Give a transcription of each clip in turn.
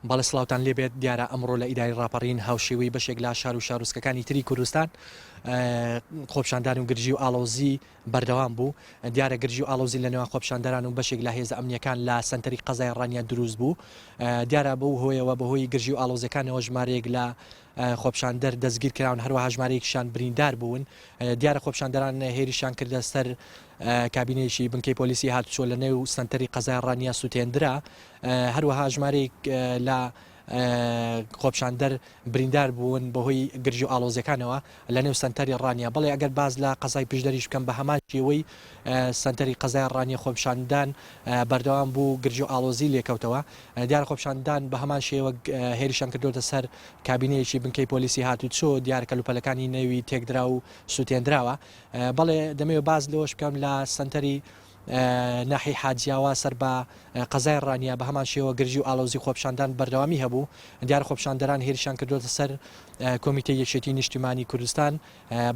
بەڵێ سڵاوتان لێبێت، دیارە ئەمڕۆ لە ئیدارەی ڕاپەڕین هاوشێوەی بەشێک لە شار و شارۆچکەکانی تری کوردستان خۆپیشاندان و گرژی و ئاڵۆزی بەردەوام بوو. دیارە گرژی و ئاڵۆزی لە نێوان خۆپیشاندەران و بەشێک لە هێزە ئەمنییەکان لە سەنتەری قەزای ڕانیە دروست بوو. دیارە بەو هۆیەوە بەهۆی گرژی و ئاڵۆزیەکانەوە ژمارەیەک لە خۆپیشاندەر دەستگیر کراون، هەروەها ژمارەیەکیشیان بریندار بوون. دیارە خۆپیشاندەران هێرشیان کردە سەر کابینەیەکی بنکەی پۆلیسی هاتوچۆ لە نێو سەنتەری قەزای ڕانیە سوتێندرا. هەروەها ژمارەیەک لە خۆپیشاندەر بریندار بوون بەهۆی گرژی و ئاڵۆزیەکانەوە لە نێو سەنتەری ڕانیە. بەڵێ ئەگەر باس لە قەزای پشدەریش بکەم بە هەمان شێوەی سەنتەری قەزای ڕانیە خۆپیشاندان بەردەوام بوو گرژی و ئاڵۆزی لێکەوتەوە. دیارە خۆپیشاندان بە هەمان شێوە هێرشیان کردۆتە سەر کابینەیەکی بنکەی پۆلیسی هاتوچۆ، دیارە کەلوپەلەکانی نێوی تێکدرا و سوتێندراوە. بەڵێ دەمەوێت باس لەوەش بکەم لە سەنتەری ناحیەی حاجیاوا سەر بە قەزای ڕانیە بە هەمان شێوە گرژی و ئاڵۆزی خۆپیشاندان بەردەوامی هەبوو، دیارە خۆپیشاندەران هێرشیان کردووەتە سەر کۆمیتەی یەکێتی نیشتیمانی کوردستان،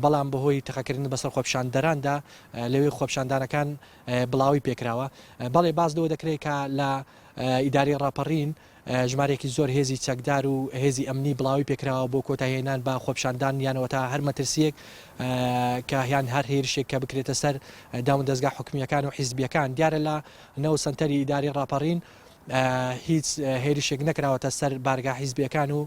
بەڵام بەهۆی تەقەکردن بەسەر خۆپیشاندەراندا لەوێ خۆپیشاندانەکان بڵاوەی پێکراوە. بەڵێ باس لەوە دەکرێت کە لە ئیدارەی ڕاپەڕین ژمارەیەکی زۆر هێزی چەکدار و هێزی ئەمنی بڵاوەی پێکراوە بۆ کۆتایهێنان بە خۆپیشاندان یان وەتا هەر مەترسییەک کە یان هەر هێرشێک کە بکرێتە سەر دامودەزگا حکومییەکان و حیزبییەکان. دیارە لە نەو سەنتەری ئیدارەی ڕاپەڕین هیچ هێرشێک نەکراوەتە سەر بارگا حیزبییەکان و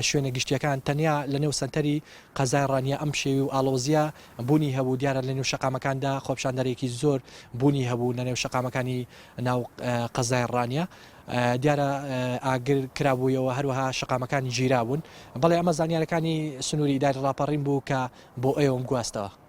شوێنە گشتییەکان، تەنیا لە نێو سەنتەری قەزای ڕانیە ئەم پشێوی و ئاڵۆزییە بوونی هەبوو. دیارە لە نێو شەقامەکاندا خۆپیشاندەرێکی زۆر بوونی هەبوو لە نێو شەقامەکانی ناو قەزای ڕانیە. دیارە ئاگر کرابوویەوە هەروەها شەقامەکان گیرابوون. بەڵێ ئەمە زانیارەکانی سنووری ئیداری ڕاپەڕین بوو کە بۆ ئێوەم گواستەوە.